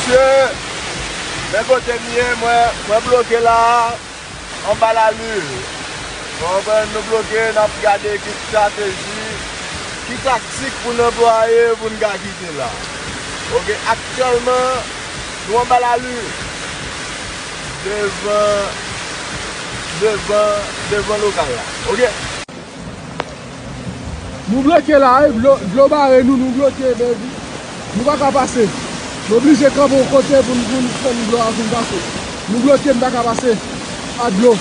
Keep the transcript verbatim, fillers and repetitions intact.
Mesye, men kote m ye, mwen, mwen bloke la a, anba lali. Ou konprann, nou bloke, n ap gade ki estrateji, ki taktik pou n anplwaye pou n ka kite la. Oke, aktyèlman, nou anba lali. Devan, devan, devan lokal la. Oke. Nou bloke la, wi, dlo, dlo bare nou, nou bloke, baby. Nou pa ka pase. Nou oblije kanpe yon kote pou n, pou n tann dlo a vin pase. Nou bloke, n pa ka pase. A dlo.